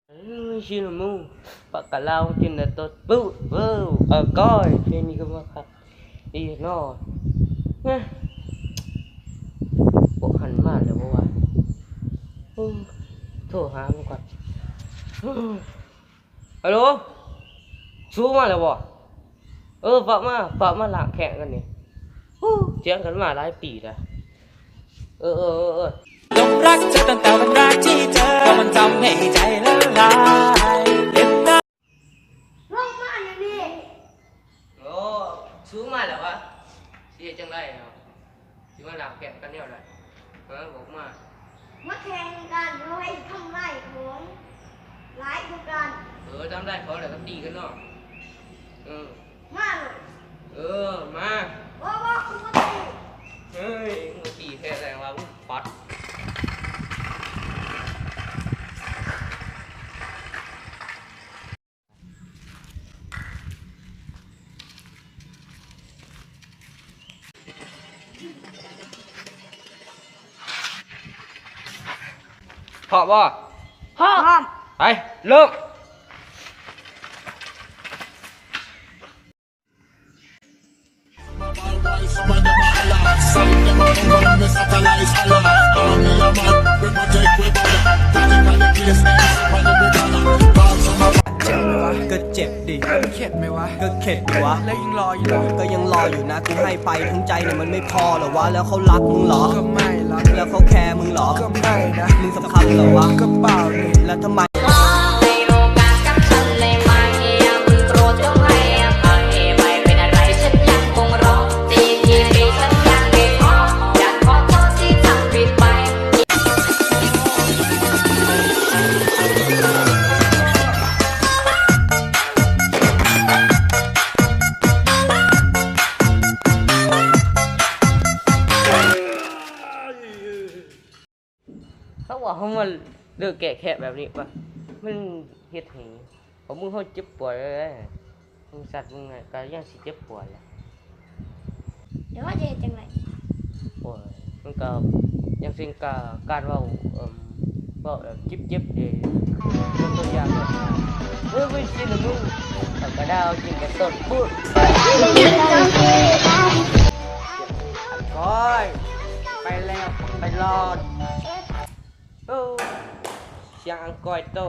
ເອີຍ ຊິລະມູ ປາກກະລາວກິນແຕ່ຕົດ ປຶ ເວີ ອາກອຍ ເພງນີ້ກໍວ່າຄັກ ອີເນາະ ພວກຫັ້ນມາແລ້ວບໍ່ວະ? ໂອ້ ໂທຫາມັນກ່ອນ. ຮາໂຫຼ ສູມາແລ້ວບໍ່? ເອີ ຝາກມາ ຝາກມາລ້າງແຄ້ນກັນນີ້. ໂອ້ ສຽງກັນມາຫຼາຍປີແລ້ວ. ເອີ ເອີ ເອີ ເອີ หลงรักเธอตั้งแต่วันแรกที่เจอ มันทำให้ใจละลาย เห็นหน้า ລົງມາຫຍັງນີ້? ໂອ້ ສູມາແລ້ວວະ ຊິເຮັດຈັ່ງໃດເນາະ? ຊິມາລ້າງແຄ້ນກັນແນວໃດ? ເອີ ບອກມາ. ມາແຂ່ງກັນ ເຮົາໃຫ້ທຳລາຍຂອງຫຼາຍກວ່າກັນ. ເອີ ທຳລາຍຂອງແລ້ວກໍຕີກັນເນາະ. ເອີ ມາໂລດ. ເອີ ມາ. ບໍ່ ບໍ່ ກູບໍ່ຕີ. ເຮີ້ຍ ມຶງບໍ່ຕີແທ້ແລ້ວວ່າ ປັດ. ພ້ອມບໍ່? ພ້ອມ. ໄປ ເລີ່ມ. ເຈັບໄໝວະ? ກໍເຈັບດິ. ເຂັດໄໝວະ? ກໍເຂັດວະ. ແລ້ວຍັງລໍຢູ່ເນາະ? ກໍຍັງລໍຢູ່ນະ. ກູໃຫ້ໄປທັງໃຈນີ້ມັນໄມ່ພໍເຫຼືອວະ? ແລ້ວເຂົາຮັກມຶງເຫຼືອ? ກໍໄມ່ລັກ. ແລ້ວເຂົາແຄມຶງເຫຼືອ? ກໍໄມ່ນະ. ມຶງສຳຄັນເຫຼືອວະ? ກໍເປົ່ານີ້. ແລ້ວທຳໄມ? ເຮົາວ່າເຮົາມາເລີກແກ້ແຄ້ນແບບນີ້ປະ ມັນເຮັດໃຫ້ ຂອງມຶງເຮົາເຈັບປວດເລີຍ. ມຶງສັດມຶງກະຍັງຊິເຈັບປວດແຫຼະ. ແລ້ວເຮົາຈະເຮັດຈັ່ງໃດ? ໂອ້ຍ ມັນກະ ຢ່າງເຊັ່ນກະ ການເວົ້າ ເອີ່ມ ເວົ້າແບບເຈັບໆເດ ຍົກຕົວຢ່າງເດີ ເອີ ເວີຍຊິລະມຸງ ປາກກະດາວກິນແຕ່ຕົ້ນປຸ້ນ ໂອ້ຍ ໄປແລ້ວ ໄປລອດ. ໂອ້ ສຽງອັງກອຍໂຕະ